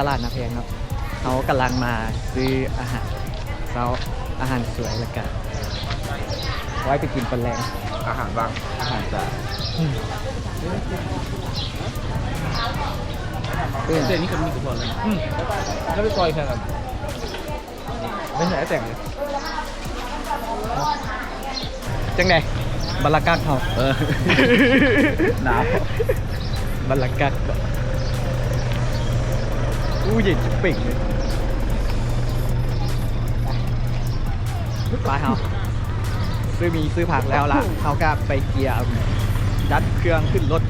ຕະຫຼາດນາແພງເນາະ ເຮົາກຳລັງມາຊື້ອາຫານເຊົ້າ ອາຫານສວຍ ແລ້ວກະໄວ້ໄປກິນຕອນແລງ ອາຫານວ່າງ ອາຫານຈານ ອືມ ເດນີ້ກໍມີກະພວກນັ້ນ ອືມ ແລ້ວໄປຊອຍແຂ່ງກັນ ໄປໃສແຕ່ງ ຈັ່ງໃດ ບັນລາກາດເຮົາ ເອີ ໜາວ ບັນລາກາດ ອູ້ ເຢັນຊິເປັງເລີຍ ໄປເຮົາ ຊື້ໝີ່ຊື້ຜັກແລ້ວລະ ເຮົາກະໄປກຽມຈັດເຄື່ອງຂຶ້ນລົດ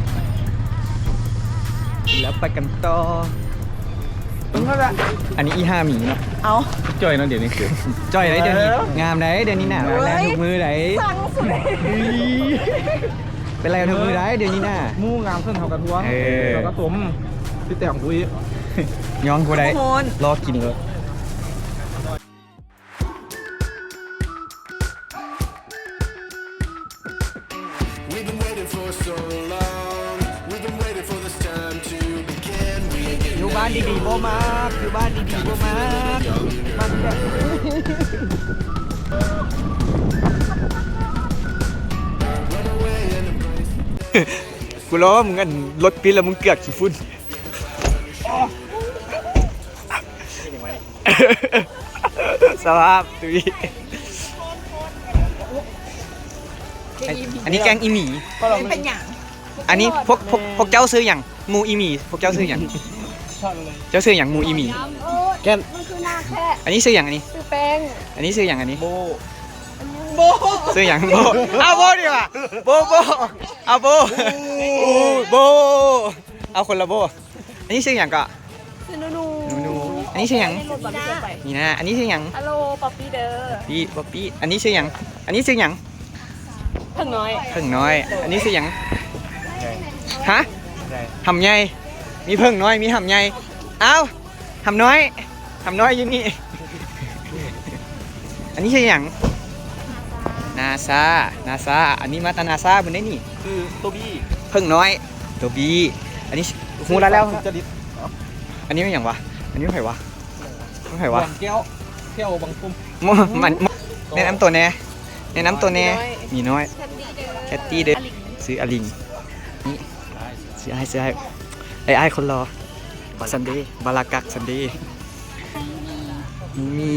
ແລ້ວໄປກັນຕໍ່. ອັນນີ້ອີ່ຫ້າໝີເນາະ ເອົ້າ ຈ່ອຍເນາະ ດຽວນີ້ ຈ່ອຍໄດ໋ ດຽວນີ້ ເອີ ງາມໄດ໋ ດຽວນີ້ນະ ເອີຍ ແລ່ນທຸກມື້ໄດ໋ ສັ່ງສຸດ ເປັນໄລກັນທຸກມື້ໄດ໋ ດຽວນີ້ນະ ໝູ່ງາມເຊິ່ນເຮົາກະທວງ ເອີ ເຮົາກະສົມ ຊິແຕ່ງກູອີກ ຍ້ອງບໍ່ໄດ້ ລໍກິນເລີຍ. ຢູ່ບ້ານດີໆບໍ່ມັກ ຢູ່ບ້ານດີໆບໍ່ມັກ ມັກແບບ ກູລໍມຶງ ອັນລົດປິດແລ້ວມຶງເກືອກຂີ້ຝຸ່ນ. ສະພາບຕຸ້ຍ ອັນນີ້ແກ້ງອີ່ໝີ ເປັນຫຍັງ ອັນນີ້ພວກ ພວກ ພວກເຈົ້າຊື່ຫຍັງ ໝູ່ອີ່ໝີ ພວກເຈົ້າຊື່ຫຍັງ ເຈົ້າຊື່ຫຍັງ ໝູ່ອີ່ໝີ ແກ້ມ ອັນນີ້ຊື່ຫຍັງ ອັນນີ້ຊື່ແປ້ງ ອັນນີ້ຊື່ຫຍັງ ອັນນີ້ ໂບ ໂບ ຊື່ຫຍັງ ໂບ ເອົາໂບດີກວ່າ ໂບ ໂບ ເອົາໂບ ໂບ ເອົາຄົນລະໂບ. ອັນນີ້ຊື່ຫຍັງເກາະ? ຊື່ນູນູ. ນູນູ. ອັນນີ້ຊື່ຫຍັງ? ມີນາ. ອັນນີ້ຊື່ຫຍັງ? ຮາໂລ ປັອບປີ້ເດີ. ປີ້ ປັອບປີ້. ອັນນີ້ຊື່ຫຍັງ? ອັນນີ້ຊື່ຫຍັງ? ເຜິ້ງນ້ອຍ. ເຜິ້ງນ້ອຍ. ອັນນີ້ຊື່ຫຍັງ? ຮະ? ຫຳໃຫຍ່. ມີເຜິ້ງນ້ອຍ ມີຫຳໃຫຍ່. ອ້າວ ຫຳນ້ອຍ ຫຳນ້ອຍຢູ່ນີ້. ອັນນີ້ຊື່ຫຍັງ? ນາຊາ. ນາຊາ. ອັນນີ້ມາແຕ່ນາຊາພຸ້ນເດ້ນີ້. ຊື່ໂຕບີ. ເຜິ້ງນ້ອຍ ໂຕບີ. ອັນນີ້ຮູ້ແລ້ວ ອັນນີ້ແມ່ນຫຍັງວະ? ອັນນີ້ຂອງໃຜວະ? ຂອງໃຜວະ? ແກ້ວ ແກ້ວບັງຄຸມ. ແນະນຳໂຕແດ່ ແນະນຳໂຕແດ່. ໝີນ້ອຍ ແຄດຕີ້ເດີ. ຊື່ອາລິງ. ນີ້ ຊື່ອ້າຍ ຊື່ອ້າຍ ໄອ້ອ້າຍຄົນຫຼໍ່. ຊັນເດ ບາລາກັກ ຊັນເດ ມີ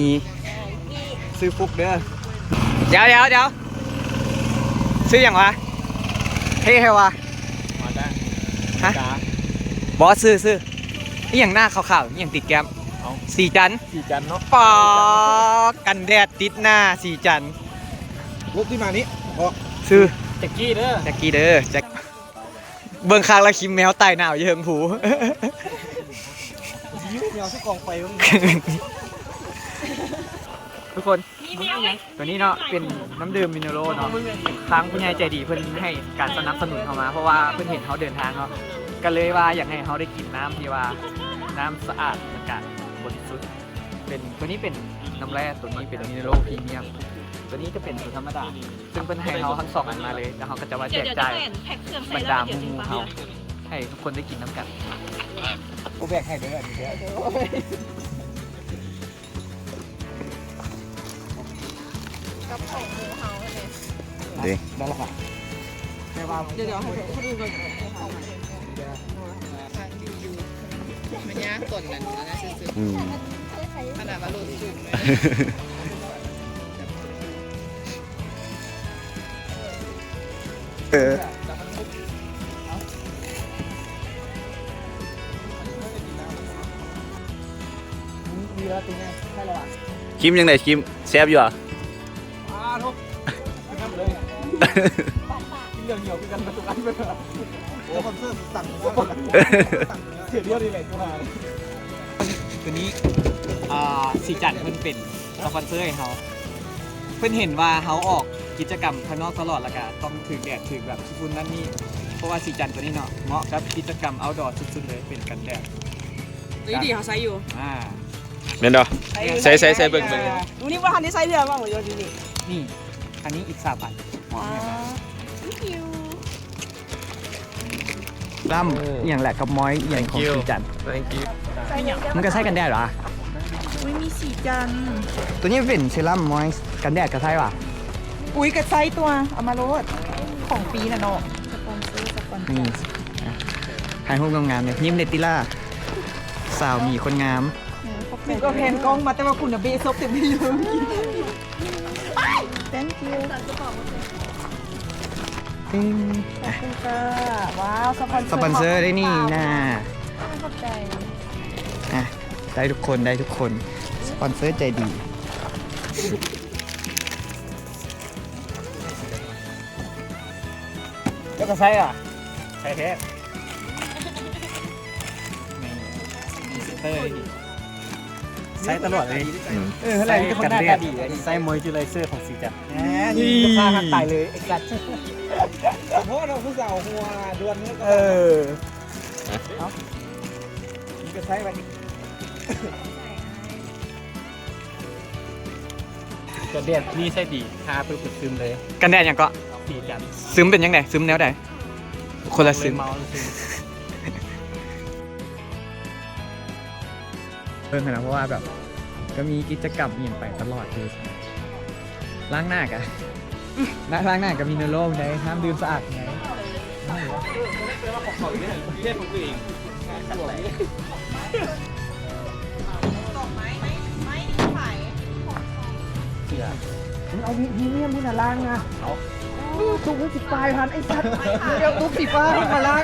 ຊື່ຟຸກເດີ. ດຽວ ດຽວ ດຽວ ຊື່ຫຍັງວະ? ເທ່ແທ້ວະ. ຮະ? ບໍ່ ຊື່ ຊື່ອີ່ຫຍັງໜ້າຂາວໆ ອີ່ຫຍັງຕິດແກ້ມ? ເອົ້າ ສີຈັນ ສີຈັນເນາະ. ປາ ກັນແດດຕິດໜ້າ ສີຈັນ. ຮູບທີ່ມານີ້ ອອກ ຊື່ ແຈັກກີ້ເດີ ແຈັກກີ້ເດີ ແຈັກ ເບິ່ງຄັກລະ ຄີມແມວຕາຍໜາວຢູ່ເທິງພູ. ແມວໃສ່ກອງໄຟເບິ່ງ. ທຸກຄົນ ໂຕນີ້ເນາະ ເປັນນ້ຳດື່ມມິນເນໂຣເນາະ. ທາງຜູ້ໃຫຍ່ໃຈດີເພິ່ນໃຫ້ການສະໜັບສະໜູນເຮົາມາ ເພາະວ່າເພິ່ນເຫັນເຮົາເດີນທາງເນາະ ກະເລີຍວ່າຢາກໃຫ້ເຮົາໄດ້ກິນນ້ຳທີ່ວ່ານ້ຳສະອາດ ແລະກະບໍລິສຸດ. ເປັນ ໂຕນີ້ເປັນນ້ຳແຮ່ ໂຕນີ້ເປັນມິນເນໂຣພຣີມຽມ ໂຕນີ້ຈະເປັນໂຕທຳມະດາ. ເຊິ່ງເພິ່ນໃຫ້ເຮົາທັງສອງອັນມາເລີຍ ແລ້ວເຮົາກະຈະມາແຈກຈ່າຍບັນດາໝູ່ເຮົາ ໃຫ້ທຸກຄົນໄດ້ກິນນຳກັນ. ກູແບກໃຫ້ເດີ ອັນນີ້ເດີ. ກັບຂອງໝູ່ເຮົາເດ ໄດ້ລະ. ແຕ່ວ່າ ດຽວໆ ໃຫ້ຄົນອື່ນກ່ອນ. ມັນຍາກຕົນນັ້ນນະ ອືມ ຂະໜາດວ່າໂຫຼດສູງເລີຍ. ເອີ ຄິມຈັ່ງໃດ ຄິມ ແຊບຢູ່ຫວາ? ໂຕນີ້ ອ່າ ສີຈັນເພິ່ນເປັນສະປອນເຊີໃຫ້ເຮົາ. ເພິ່ນເຫັນວ່າເຮົາອອກກິດຈະກຳຂ້າງນອກຕະຫຼອດ ແລ້ວກະຕ້ອງຖືກແດດ ຖືກແບບຝຸ່ນນັ້ນນີ້ ເພາະວ່າສີຈັນໂຕນີ້ເນາະ ເໝາະກັບກິດຈະກຳເອົາດໍສຸດໆເລີຍ ເປັນກັນແດດ. ເອີຍ ດີ ເຮົາໃຊ້ຢູ່. ອ່າ ແມ່ນບໍ່? ໃຊ້ ໃຊ້ ໃຊ້ເບິ່ງ ເບິ່ງ. ມື້ນີ້ບໍ່ທັນໄດ້ໃຊ້ເທື່ອ ວ່າຢູ່ທີ່ນີ້. ນີ້ ອັນນີ້ອີກສາມອັນ. ວ້າວ thank you. ລຳ ອີ່ຫຍັງແຫຼະ ກັບມອຍອີ່ຫຍັງຂອງສີຈັນ. Thank you. ມັນກໍໃຊ້ກັນແດດຫວາ? ອຸ້ຍ ມີສີຈັນ. ຕົວນີ້ເປັນເຊຣັມມອຍ ກັນແດດກໍໃຊ້ຫວາ? ອຸ້ຍ ກໍໃຊ້ຕົວະ ເອົາມາໂລດ ຂອງຟຣີນະເນາະ. ສະປອນເຊີ ສະປອນເຊີ ນີ້ ອ່ະ ຖ່າຍຮູບງາມໆເລີຍ ຍິ້ມເນັດຕິລາ ສາວໝີຄົນງາມ. ເອີ ຂອບໃຈ. ເປັນກໍແພນກ້ອງມາ ແຕ່ວ່າກູນະເບະສົບເຕັມທີ່ເລີຍ. Thank you. ເອີ ຂອບຄຸນຄ່ະ. ວ້າວ ສະປອນເຊີ ສະປອນເຊີໄດ້ນີ້ນະ. ຂອບໃຈ. ອ່ະ ໄດ້ທຸກຄົນ ໄດ້ທຸກຄົນ ສະປອນເຊີໃຈດີ. ແລ້ວກໍໃຊ້ອະ ໃຊ້ແທ້ ນີ້ ເອີ ໃຊ້ຕະຫຼອດເລີຍ. ອືມ ເອີ ໃຊ້ກັນແດດ ໃຊ້ມອຍເຈີໄລເຊີຂອງສີຈັນ. ນີ້ ລູກຄ້າຫັກຕາຍເລີຍ ໄອ້ສັດ. ສະເພາະເນາະ ຜູ້ສາວຫົວດ່ວນເນາະ. ເອີ ເອົາ ນີ້ກໍໃຊ້ບັດນີ້. ກັນແດດນີ້ໃຊ້ດີ ທາປຶບກໍຊຶມເລີຍ. ກັນແດດຫຍັງເກາະ? ສີຈັນ. ຊຶມເປັນຈັ່ງໃດ? ຊຶມແນວໃດ? ຄົນລະຊຶມ. ເບິ່ງຫັ້ນນະ ເພາະວ່າແບບ ກໍມີກິດຈະກຳອີ່ຫຍັງໄປຕະຫຼອດຢູ່. ລ້າງໜ້າກະ ລ້າງໜ້າກະມີແນວໂນ້ມໃດ ຫ້າມດື່ມສະອາດໃດ. ເອົາມີ ມີເມຍມຶງນະລ້າງນະ. ເອົາ ຕູ້ໜຶ່ງສິບປາຍພັນ ໄອ້ສັດ. ມຶງເອົາຕູ້ສີ່ປາຍພັນມາລ້າງ.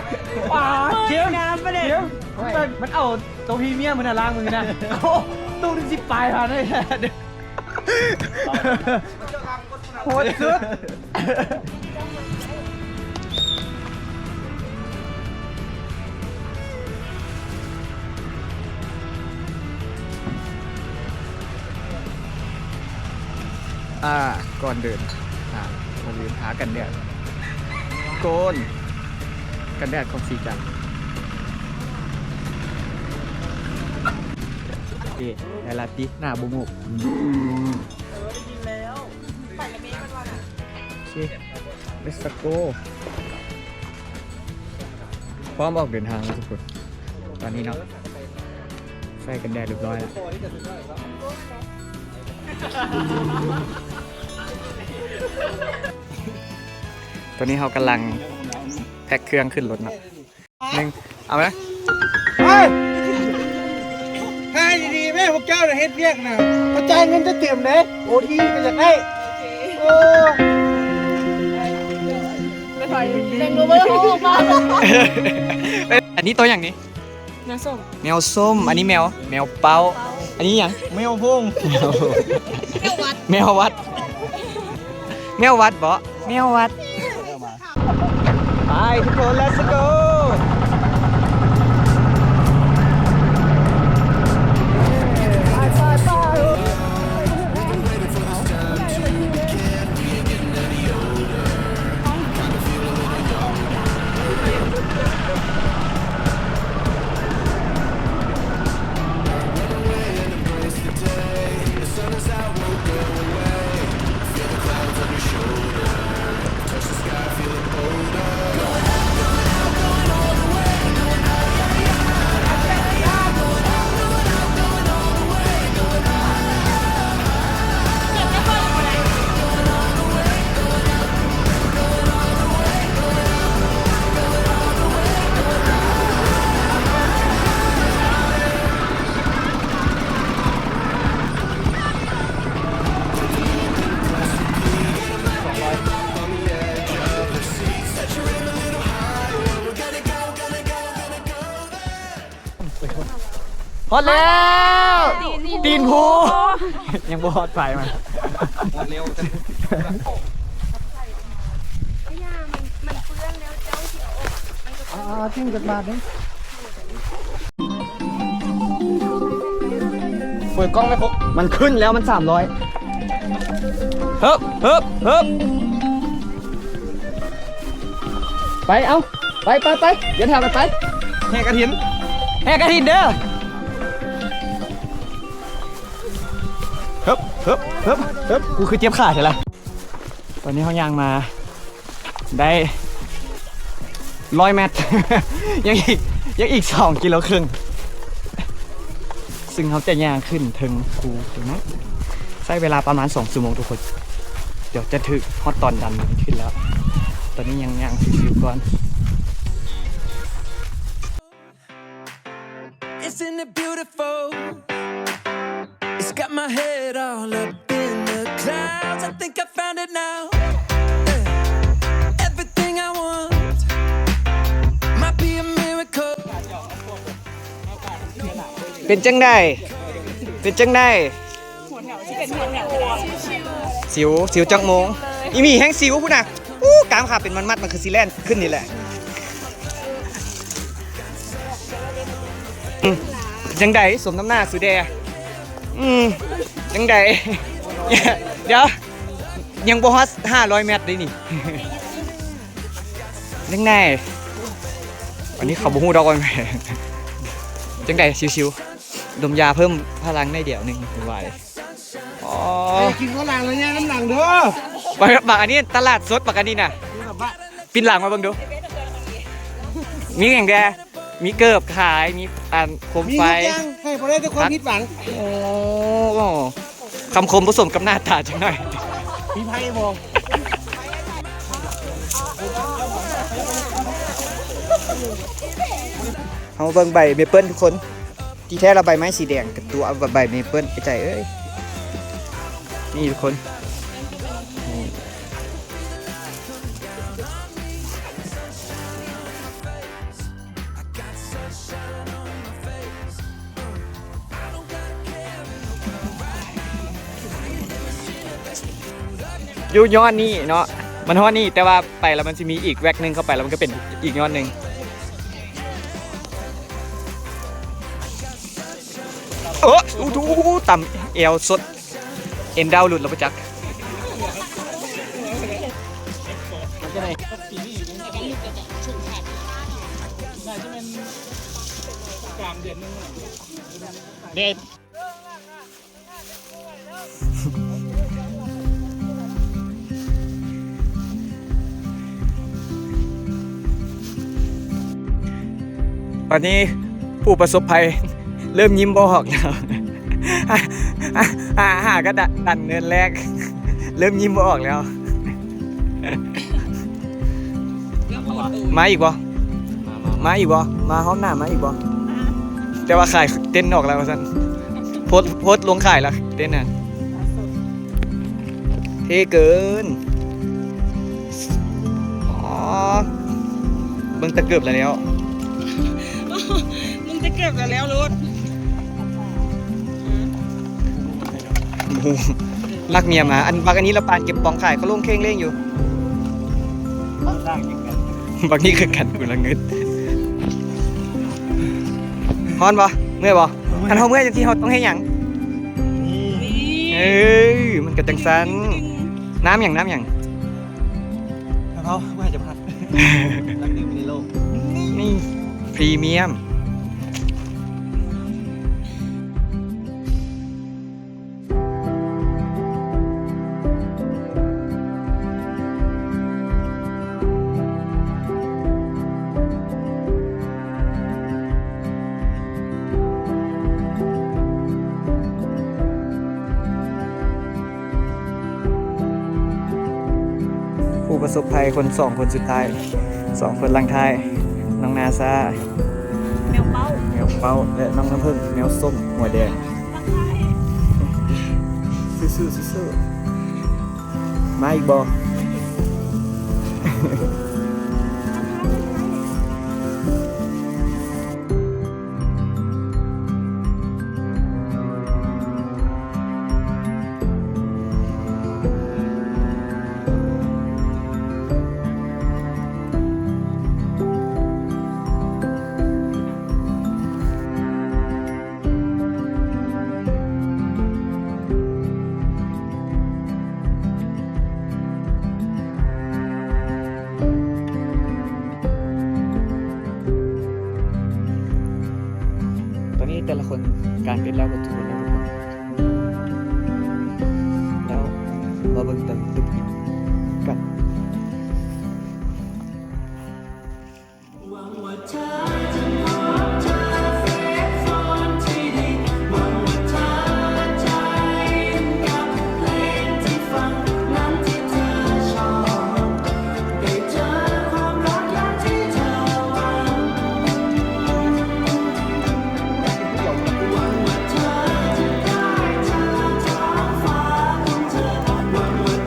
ປາດ ເຈັບ ນ້ຳປະເດັນ. ມັນ ມັນເອົາໂຕພຣີມຽມຫັ້ນນະລ້າງມືນະ. ໂອ້ ຕູ້ໜຶ່ງສິບປາຍພັນ ໂຫດສຸດ. ອ່າ ກ່ອນເດີນທາງ ຢ່າລືມທາກັນແດດ ໂກນ ກັນແດດຂອງສີຈັນ. ໂອເຄ ໄດ້ລະຕິ ໜ້າບໍ່ໝົກ. ອືມ ໂອເຄ let's go. ພ້ອມອອກເດີນທາງແລ້ວທຸກຄົນ ຕອນນີ້ເນາະ ໃສ່ກັນແດດຮຽບຮ້ອຍແລ້ວ. ຕອນນີ້ເຮົາກຳລັງແພັກເຄື່ອງຂຶ້ນລົດເນາະ. ໜຶ່ງ ເອົາໄປ ເຮີ້ຍ ຖ່າຍດີໆແມ້ ພວກເຈົ້ານະເຮັດວຽກນະ ເຂົາຈ່າຍເງິນເຕັມເດ້ ໂອທີກໍຢາກໄດ້. ໂອ້ ແມ່ງຮູ້ເບິ່ງ ອັນນີ້ໂຕຫຍັງນີ້? ແມວສົ້ມ ແມວສົ້ມ. ອັນນີ້ແມວ ແມວເປົ້າ. ອັນນີ້ຫຍັງ? ແມວໂພງ ແມວວັດ ແມວວັດ ແມວວັດບໍ? ແມວວັດ. ໄປທຸກຄົນ let's go. ຮອດແລ້ວ ຕີນພູ ຍັງບໍ່ຮອດປາຍມັນ. ອ່າ ຈິ້ງຈັກບາດເດ້. ເປີດກ້ອງໄວ້ ມັນຂຶ້ນແລ້ວ ມັນສາມຮ້ອຍ. ເຮີບ ເຮີບ ເຮີບ ໄປ ເອົາ ໄປ ໄປ ໄປ ຢ່າຖາມກັນໄປ. ແຫ່ກະຖິນ ແຫ່ກະຖິນເດີ. ເຮີບ ເຮີບ ເຮີບ ເຮີບ ກູຄືເຈັບຂາແທ້ລະ. ຕອນນີ້ເຮົາຍ່າງມາໄດ້ຮ້ອຍແມັດ ຍັງອີກ ຍັງອີກສອງກິໂລເຄິ່ງ. ຊຶ່ງເຮົາຈະຍ່າງຂຶ້ນເທິງພູນີ້ນະ ໃຊ້ເວລາປະມານສອງຊົ່ວໂມງທຸກຄົນ. ດຽວຈະຖືກຮອດຕອນດັນຂຶ້ນແລ້ວ. ຕອນນີ້ຍັງຍ່າງຊິວໆກ່ອນ. Isn't it beautiful? It's got my head all up in the clouds. I think I found it now. Yeah. Everything I want might be a miracle. ເປັນຈັ່ງໃດ? ເປັນຈັ່ງໃດ? ສິວ ສິວຈັກໂມງ? ອີ່ໝີ່ແຮງສິວພຸ້ນນະ. ອູ້ ກາມຂາເປັນມັດໆ ມັນຄືຊິແລ່ນຂຶ້ນນີ້ແຫຼະ. ອືມ ຈັ່ງໃດ ສົມນ້ຳໜ້າສຸແດ່. ອືມ ຈັ່ງໃດ? ດຽວ ຍັງບໍ່ຮອດຫ້າຮ້ອຍແມັດເດ້ນີ້. ຈັ່ງໃດ? ອັນນີ້ເຂົາບໍ່ຮູ້ດອກວ່າ ຈັ່ງໃດ? ຊິວໆ ດົມຢາເພີ່ມພະລັງໜ້ອຍດຽວໜຶ່ງ ໄວ. ອໍ ໄປກິນຂ້າວຫຼັງແລ້ວຍ່າງນຳຫຼັງເດີ. ບັກ ບັກອັນນີ້ຕະຫຼາດສົດ ບັກອັນນີ້ນະ. ປີ້ນຫຼັງມາເບິ່ງດູ ມີຫຍັງແດ່? ມີເກີບຂາຍ ມີອັນໂຄມໄຟ ມີທຸກຢ່າງ ໃຫ້ບໍ່ໄດ້ແຕ່ຄວາມຜິດຫວັງ. ໂອ້ ຄຳຄົມປະສົມກັບໜ້າຕາຈັກໜ້ອຍ. ມີໄພບໍ່? ເຮົາເບິ່ງໃບເມເປິ້ນທຸກຄົນ. ທີ່ແທ້ລະໃບໄມ້ສີແດງ ກະຕົວະໃບເມເປິ້ນ ໄອ້ໃຈເອີຍ. ນີ້ທຸກຄົນ ນີ້ ຢູ່ຍອດນີ້ເນາະ ມັນຮອດນີ້ ແຕ່ວ່າໄປແລ້ວມັນຊິມີອີກແວັກໜຶ່ງ ເຂົ້າໄປແລ້ວມັນກະເປັນອີກຍອດໜຶ່ງ. ໂອ້ ອູ້ ຕຳແອວສົດ ເອັນດາວຫຼຸດແລ້ວບໍ່ຈັກ. ເດັດ. ຕອນນີ້ຜູ້ປະສົບໄພເລີ່ມຍິ້ມບໍ່ອອກແລ້ວ. ຫາ ຫາ ຫາກະດັນເນີນແລກ ເລີ່ມຍິ້ມບໍ່ອອກແລ້ວ. ມາອີກບໍ່? ມາ ມາ ມາອີກບໍ່? ມາຮອບໜ້າມາອີກບໍ່? ແຕ່ວ່າຂາຍເຕັນອອກແລ້ວວ່າຊັ້ນ. ໂພສ ໂພສລົງຂາຍແລ້ວເຕັນນະ. ເທ່ເກີນ. ອໍ ເບິ່ງຕະເກີບແລ້ວ ເບິ່ງຕະເກີບແລ້ວໂລດ. ໂອ້ໂຫ ລັກເມຍມາ. ອັນບັກອັນນີ້ລະປານເກັບປອງຂາຍ ເຂົາລົງເຄັ່ງເລັ່ງຢູ່. ບັກນີ້ຄືກັນ ກູລະງຶດ. ຮ້ອນບໍ່? ເມື່ອຍບໍ່? ຄັນເຮົາເມື່ອຍຈັ່ງຊີ້ ເຮົາຕ້ອງເຮັດຫຍັງ? ນີ້ ເອີ ມັນກະຈັ່ງຊັ້ນ. ນ້ຳຫຍັງ? ນ້ຳຫຍັງ? ເຮົາບໍ່ໃຫ້ຈຳກັດ ນັກດື່ມໃນໂລກ. ນີ້ ພຣີມຽມ. ຜູ້ປະສົບໄພຄົນສອງຄົນສຸດທ້າຍ ສອງຄົນຫຼັງທ້າຍ ນ້ອງນາຊາ ແມວເປົ້າ ແມວເປົ້າ ແລະ ນ້ອງນ້ຳເຜິ້ງ ແມວສົ້ມຫົວແດງ. ສູ້ໆ ສູ້ໆ. ມາອີກບໍ່? ຕອນນີ້ແຕ່ລະຄົນກາງເຕັນແລ້ວເບິດທຸກຄົນແລ້ວ ແລ້ວມາເບິ່ງຕອນຕຶກກັນ. ຫວັງວ່າເທຈະພົບເຈີແຟນຄົນທີ່ດີ ຫວັງ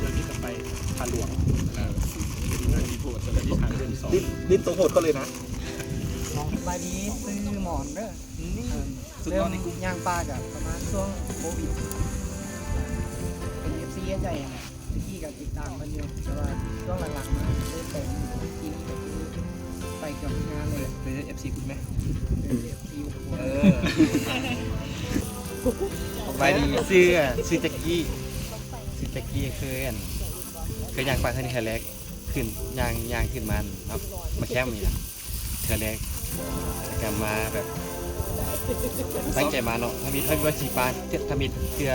ເລື່ອງນີ້ກໍໄປຜາຫຼວງ ເອີ ເປັນເລື່ອງທີ່ໂຫດ ເປັນເລື່ອງທີ່ທາງເລື່ອງສອງ ດິ້ນ ດິ້ນໂຕໂຫດເຂົາເລີຍນະ. ສະບາຍດີ ຊື່ໝອນເດີ. ອືມ ເອີ ສຸດຫຼໍ່ໃນກຸ່ມ ຍ່າງປ່າກໍປະມານຊ່ວງໂຄວິດ ເປັນເອັຟຊີອ້າຍໃຈຫັ້ນແຫຼະ. ແຕ່ກີ້ກໍຕິດຕາມເພິ່ນຢູ່ ແຕ່ວ່າຊ່ວງຫຼັງໆມາເລີ່ມໄປ ທີ່ນີ້ກໍຄືໄປເກືອບທຸກງານເລີຍ. ເປັນເອັຟຊີຄຸນແມະ? ເປັນເອັຟຊີ ເອີ ສະບາຍດີ ຊື່ ຊື່ຈັກກີ້ ຊື່ຈັກກີ້ ເຄີຍ ອັນ ເຄີຍຍ່າງປ່າເທື່ອນີ້ເທື່ອແລກ ຂຶ້ນ ຍ່າງ ຍ່າງຂຶ້ນມາເນາະ ມາແຄມນີ້ນະ ເທື່ອແລກ ແລ້ວກໍມາແບບຕັ້ງໃຈມາເນາະ. ທຳອິດ ທຳອິດວ່າຊິມາ ທຳອິດເທື່ອ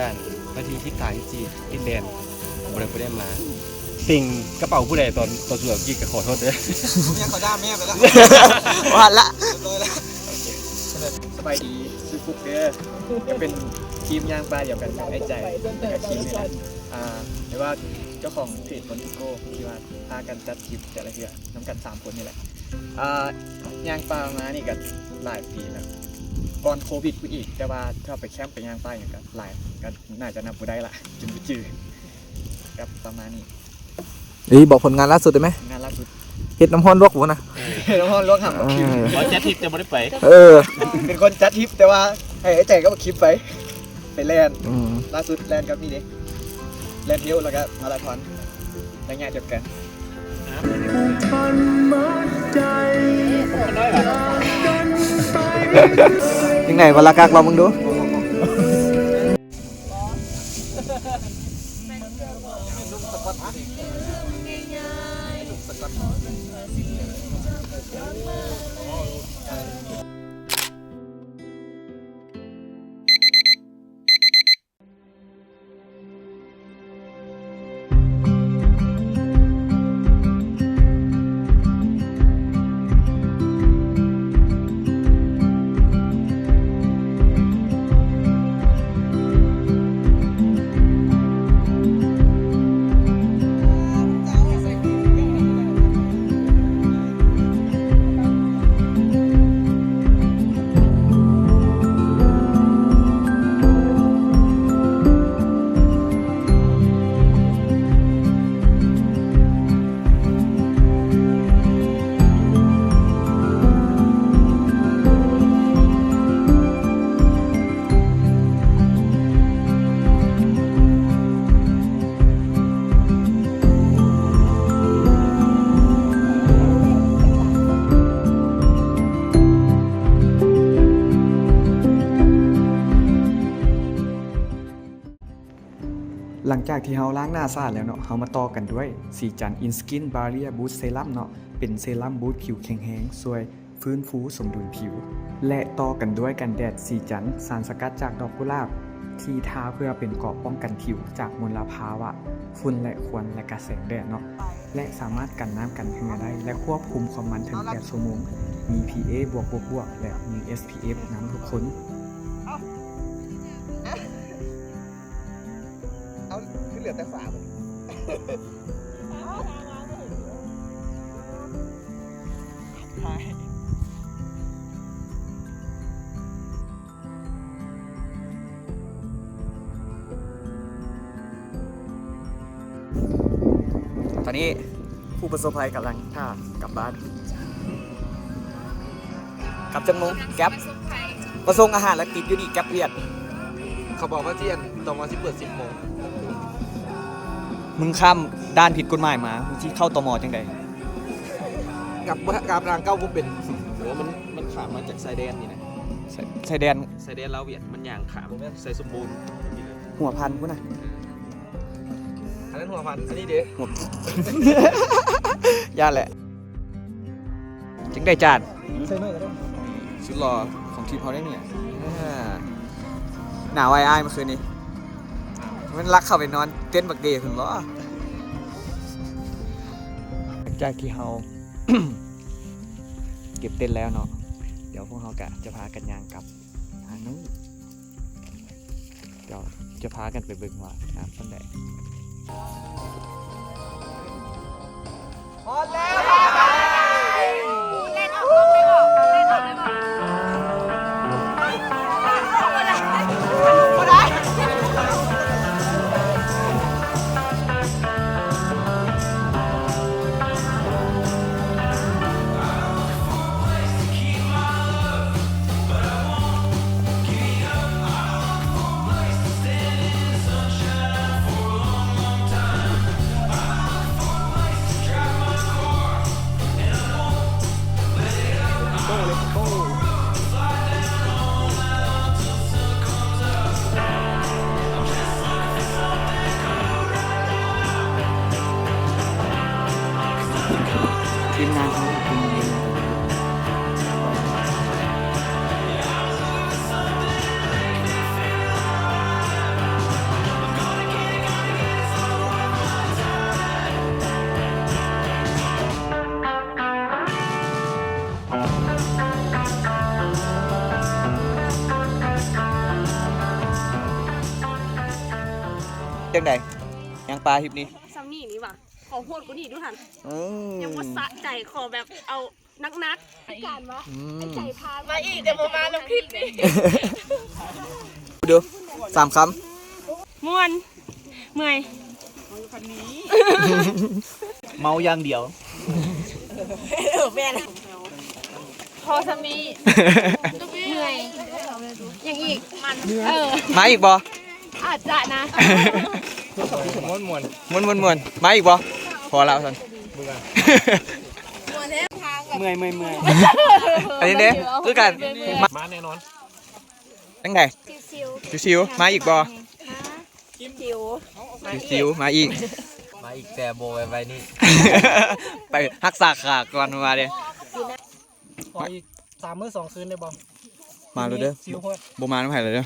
ວັນທີສິບສາມ ສິບສີ່ ຕິດແດນ ບໍ່ໄດ້ ບໍ່ໄດ້ມາ. ເສັງກະເປົາຜູ້ໃດຕອນ ຕອນສວຍກີ້ ກໍຂໍໂທດເດີ. ແມ່ເຂົາດ່າແມ່ໄປແລ້ວ ວ່າລະ ຮຽບຮ້ອຍລະ. ໂອເຄ ສະບາຍດີ ຊື່ຟຸກເດີ ກໍເປັນທີມຍ່າງປ່າດຽວກັນກັບອ້າຍໃຈ ແລ້ວກໍຄິມນີ້ແຫຼະ. ອ່າ ແຕ່ວ່າເຈົ້າຂອງເພຈ Bontigo ທີ່ວ່າພາກັນຈັດທຣິບແຕ່ລະເທື່ອນຳກັນສາມຄົນນີ້ແຫຼະ. ອ່າ ຍ່າງປ່າມານີ້ກໍຫຼາຍປີແລ້ວ ກ່ອນໂຄວິດພຸ້ນອີກ ແຕ່ວ່າຖ້າໄປແຄມໄປຍ່າງປ່າຫຍັງກໍຫຼາຍ ກໍໜ້າຈະນັບບໍ່ໄດ້ລະ ຈົນບໍ່ຈື່ ກໍປະມານນີ້. ເອີ ບອກຜົນງານລ່າສຸດໄດ້ໄໝ? ງານລ່າສຸດ ເຮັດນ້ຳຮ້ອນລວກບໍ່ນະ? ເຮັດນ້ຳຮ້ອນລວກຫາບັກຄິມ. ເອີ ບໍ່ຈັດທຣິບແຕ່ບໍ່ໄດ້ໄປ. ເອີ ເປັນຄົນຈັດທຣິບ ແຕ່ວ່າໃຫ້ອ້າຍໃຈກັບບັກຄິມໄປ ໄປແລ່ນ. ອືມ ລ່າສຸດແລ່ນກັບນີ້ເດ້ ແລ່ນເທລ ແລ້ວກໍມາລາທອນ ໄລຍະດຽວກັນ. ຈັ່ງໃດ ວະລະກັກ ລອງເບິ່ງດູ. ຫຼັງຈາກທີ່ເຮົາລ້າງໜ້າສະອາດແລ້ວເນາະ, ເຮົາມາຕໍ່ກັນດ້ວຍສີຈັນ In Skin Barrier Boost Serum ເນາະ, ເປັນເຊຣຳບູດຜິວແຂງແຮງ ຊ່ວຍຟື້ນຟູສົມດຸນຜິວ ແລະ ຕໍ່ກັນດ້ວຍກັນແດດສີຈັນ ສານສະກັດຈາກດອກກຸຫຼາບ ທີ່ທາເພື່ອເປັນເກາະປ້ອງກັນຜິວຈາກມົນລະພາວະຝຸ່ນ ແລະ ຄວັນ ແລະ ກະແສງແດດເນາະ, ແລະ ສາມາດກັນນ້ຳກັນເຫື່ອໄດ້ ແລະ ຄວບຄຸມຄວາມມັນເຖິງແປດຊົ່ວໂມງ, ມີ ພີ ເອ ບວກ ບວກ ບວກ ແລະ ມີ ເອສ ພີ ເອັຟ ນຳທຸກຄົນ. ເອົາ ຄືເຫຼືອແຕ່ຝາບາດນີ້ ຕອນນີ້ຜູ້ປະສົບໄພກຳລັງຖ້າກັບບ້ານ. ກັບຈັກໂມງ? ແກັບ ມາສົ່ງອາຫານແລ້ວຕິດຢູ່ນີ້ ແກັບຫວຽດ. ເຂົາບອກວ່າຊິອັນ ຕມ ຊິເປີດສິບໂມງ. ມຶງຂ້າມດ່ານຜິດກົດໝາຍມາ ມຶງຊິເຂົ້າ ຕມ ຈັ່ງໃດ? ກັບ ກັບທາງເກົ່າບໍ່ເປັນ. ໂອ້ ມັນ ມັນຂ້າມມາຈາກຊາຍແດນນີ້ນະ. ຊາຍ ຊາຍແດນ ຊາຍແດນລາວຫວຽດ ມັນຍ່າງຂ້າມ ບໍ່ແມ່ນ ໄຊສົມບູນ ຫົວພັນພຸ້ນນະ. ອັນນັ້ນຫົວພັນ ອັນນີ້ເດ ຫົວ ຢ້ານແຫຼະ. ຈັ່ງໃດຈານ? ສຸດຫຼໍ່ຂອງທີມເຮົາໄດ້ນີ້. ອ່າ ໜາວອ້າຍໆ ມື້ຄືນນີ້ ແມ່ນລັກເຂົ້າໄປນອນເຕັນບັກເດພຸ້ນບໍ? ຫຼັງຈາກທີ່ເຮົາເກັບເຕັນແລ້ວເນາະ, ດຽວພວກເຮົາກະຈະພາກັນຍ່າງກັບ ທາງນັ້ນ ດຽວຈະພາກັນໄປເບິ່ງວ່າງາມສ່ຳໃດ. ຮອດແລ້ວ. ທີມງານເຮົາກິນເຢັນ. ຈັ່ງໃດ ຍ່າງປ່າທິບນີ້? ສ່ຳນີ້ນີ້ຫວາ? ຂໍໂຫດກວ່ານີ້ດູຫັ້ນ. ອືມ ຍັງບໍ່ສະໃຈ ຂໍແບບເອົາໜັກໆ. ການວະ ອືມ ໃຈພາ ມາອີກ ແຕ່ບໍ່ມານຳຄລິບນີ້. ດູ ສາມຄຳ. ມ່ວນ. ເມື່ອຍ. ເມົາຢ່າງດຽວ. ເອີ ແມ່ນ. ພໍສ່ຳນີ້. ເມື່ອຍ. ຫຍັງອີກ? ມັນ. ເອີ ມາອີກບໍ່? ອາດຈະນະ. ມ່ວນໆ ມ່ວນໆ ມາອີກບໍ່? ພໍແລ້ວຊັ້ນ. ເບື່ອ. ເມື່ອຍ ເມື່ອຍ ເມື່ອຍ. ອັນນີ້ເດ້ ຄືກັນ. ມາແນ່ນອນ. ຈັ່ງໃດ? ຊິວໆ ຊິວໆ ມາອີກບໍ່? ຊິວ ຊິວໆ ມາອີກ ມາອີກ ແຕ່ບໍ່ໄວໆນີ້. ໄປຮັກສາຂາກ່ອນ ມາເດ້. ຂໍອີກສາມມື້ສອງຄືນໄດ້ບໍ່? ມາໂລດເດີ. ຊິວໂພດ. ບໍ່ມານຳໃຜແລ້ວເດີ.